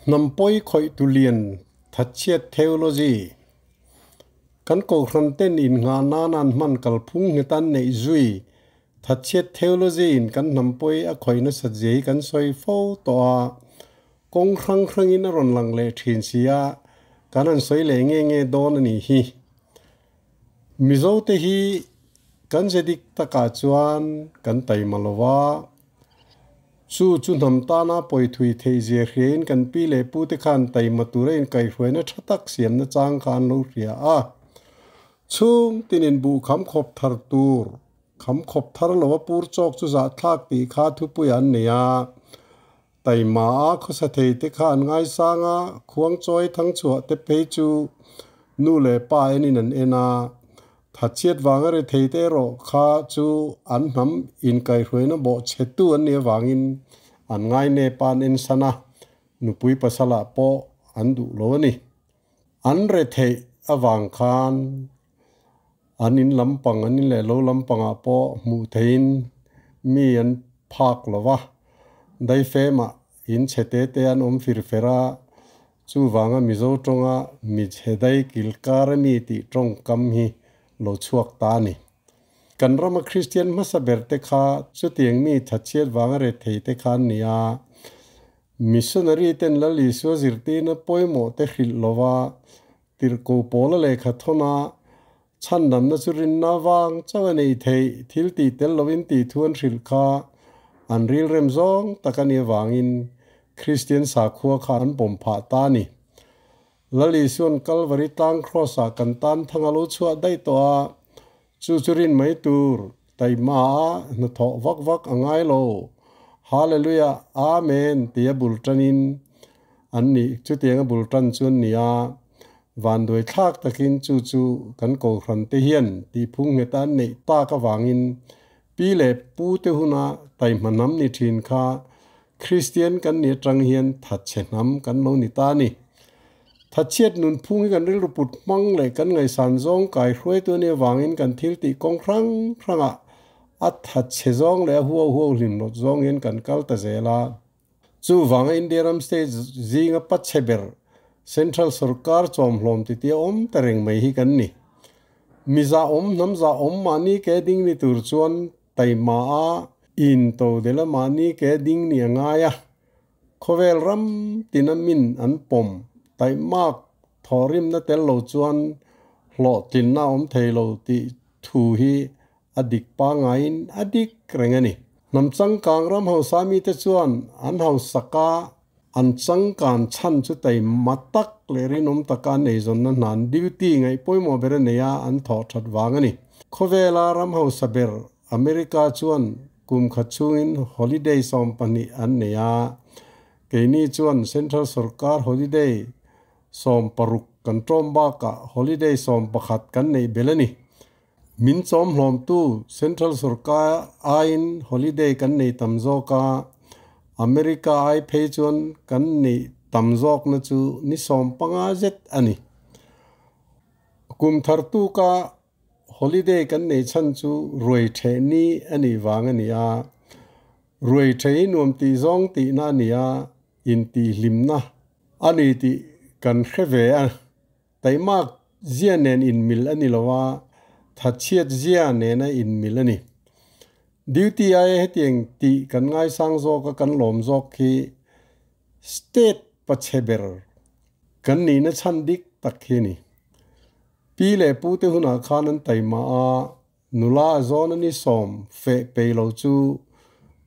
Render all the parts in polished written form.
Hnam pawi khawih tu lian thatchhiat theology kan kohhran ten innghah nan an hman kalphung nghet an neih zui thatchhiat theology in kan hnam pawi a khawih nasat zia hi kan sawi fo tawh a, kawng hrang hrangin a rawn lang leh thin si a, kan han sawi leh nge nge dawn a nih hi. Mizote hi kan ze dik takah chuan kan taima lo va. Chu chu hnam tana pawi thui theih zia hriain kan pi leh pute khan taima tura inkaihhruaina tha tak siamna chang kha an lo hria a. Chhung tinin buh kham khawp thar tur, kham khawp thar lova pur chawk chu zahthlak tih kha thupui an nei a. Taima a khawsa thei te kha an ngaisang a, khuangchawi thangchhuah te phei chu nu leh pa enin an en a. Thatchhiat vanga ri thei te erawh kha chu an hnam inkaihhruaina bawh chhetu an nih avangin an ngainep a an ensan a, nupui pasalah pawh an duh lo a ni. An retheih avang khan an in lampang, an in leh lo lampangah pawh hmuh theihin mi an phak lo va, daifemah in chhe te te an awm fir fer a, Chuvanga Mizo tawnga michhe dai kilkar a mi tih tawngkam hi lo chhuak ta a ni. Kan rama Kristian hmasa ber te kha chutiang mi thatchhiat vanga rethei te kha an ni a. Missionary ten Lal Isua zirtirna pawimawh te hrilh lova tirhko pawla lehkha thawna chhandamna chu rinna vang chauh a neih theih thil tih tel lovin tih thu an hrilh kha an rilrem zawng tak a nih avangin Kristian sakhua kha an pawm phah ta a ni. Lal Isua'n Kalvari tlang Kraws-ah kan tan thang a lo chhuah daih tawh a, chu chu rin mai tur taima a hnathawh vak vak a ngai lo. Hallelujah, Amen tia bul tanin an nih, chutianga bul tan chu an ni a. Vanduai thlak takin chu chu kan kohhran te hian tihphung ngheta an neih tak avangin pi leh pu te huna taihma hnam ni thin kha Kristian kan nih atang hian thatchhe hnam kan lo ni ta a ni. Thatchhiat nunphung hi kan rilru put hmang leh kan ngaihsan zawng kai hruaitu a nih avangin kan thil tih kawng hrang hrangah a thatchhe zawng leh a huau huau hlimlawt zawng hian kan kal ta zel a. Chuvanga India ram state zinga pachhe ber Central sorkar chawmhlawm titi a awm ta reng mai hi kan ni. Mi zah awm, hnam zah awm mahni ke ding ni tur chuan taima a in to dela mahni ke ding ni a ngai a. Khawvel ram tina min an pawm taimak thawhrimna tel lo chuan hlawhtlinna a awm thei lo tih thu hi A dik pangaiin a dik reng a ni. Hnam changkang ram hausa mite chuan an hausak a, an changkan chhan chu taima tak leh rinawm taka an eizawnna hna an duty ngaih pawimawh ber a nei a, an thawh that vang a ni. Khawvela ram hausa ber America chuan kum khat chhungin holiday 12 an nei a, keini chuan Central sorkar holiday 16 kan ṭawm bakah holiday 11 kan neih belh a ni. Min chawm hlawmtu Central sorkar aiin holiday kan nei tam zawk a, America ai phei chuan kan neih tam zawkna chu ni 15 zet a ni. Kum thar tuka holiday kan nei chhan chu ruai theh ni a nih vang a ni a, ruai theh hi nuam tih zawng tihna a ni a, intihhlimna a ni tih kan hre ve a. Taimak zia nen inmil a ni lo a, thatchhiat zia nena inmil a ni. Duty aia hetiang tih kan ngaisang zawk a kan lawm zawk hi state pachhe ber kan nihna chhan dik tak hi a ni. Pi leh pu te hunah khan an taima a, nula a zawn a ni sawm feh pei lo chu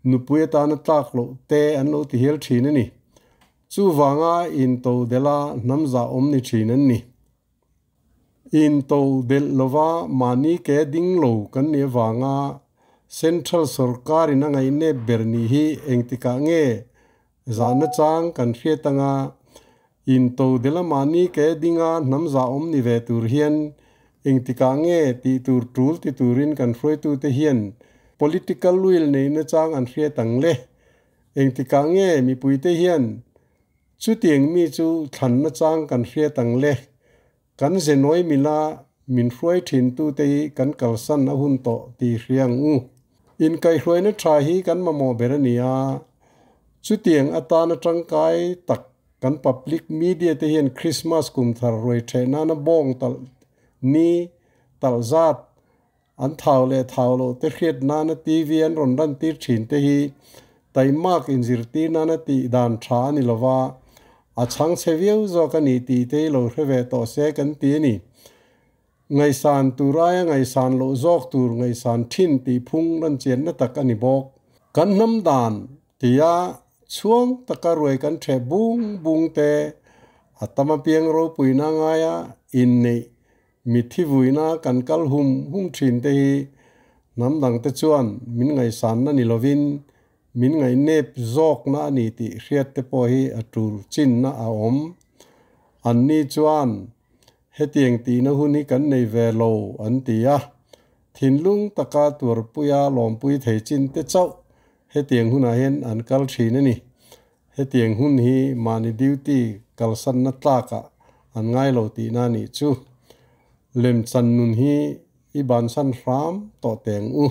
nupui atana tlak loh te an lo ti hial thin a ni. Chuvanga intodelh hnam zah awm ni thin an ni. Intodelh lova mahni ke ding lo kan nih avanga Central sorkarin a ngaihnep ber nih hi engtikah nge zahna chang kan hriat anga intodelh a mahni ke dinga hnam zah awm ni ve tur hian engtikah nge tih tur tul ti turin kan hruaitute hian political will neihna chang an hriat ang le. Engtikah nge mipuite hian chutiang mi chu thlanna chang kan hriat ang le? Kan zenawi mila min hruai thintute hi kan kalsan a hun tawh tih hria ang u. Inkaihhruaina tha hi kan mamawh ber a ni a, chutiang atana tangkai tak Kan public media te hian Krismas kum thar ruai ṭheh nana bawng talh ni talh zat an thau leh thau loh te hriat nana TV an rawn lan tir ṭhin te hi taimak inzirtir nana tih dan ṭha a ni lova, a chhang chhe viau zawk a ni tih te hi lo hre ve tawh se kan ti a ni. Ngaihsan tur aia ngaihsan loh zawk tur ngaihsan thin tih phung rawn chianna tak a ni bawk. Kan hnam dan tia chhuang taka ruai kan ṭheh bung bung te, a tam apiang ropuina ngaia inneih mitthi vuina kan kal hum hum thin te hi hnam dangte chuan min ngaihsanna ni lovin min ngaihnep zawkna a ni tih hriat te pawh hi a tul chinna a awm. Anni chuan Hetiang tihna hun hi kan nei ve lo, an ti a. Thinlung taka tuarpuia lawmpui thei chin te chauh hetiang hunah hian an kal thin a ni. Hetiang hun hi mahni duty kalsanna tlakah an ngai lo tihna a nih chu. Lemchan nun hi i bansan hram tawh teng u.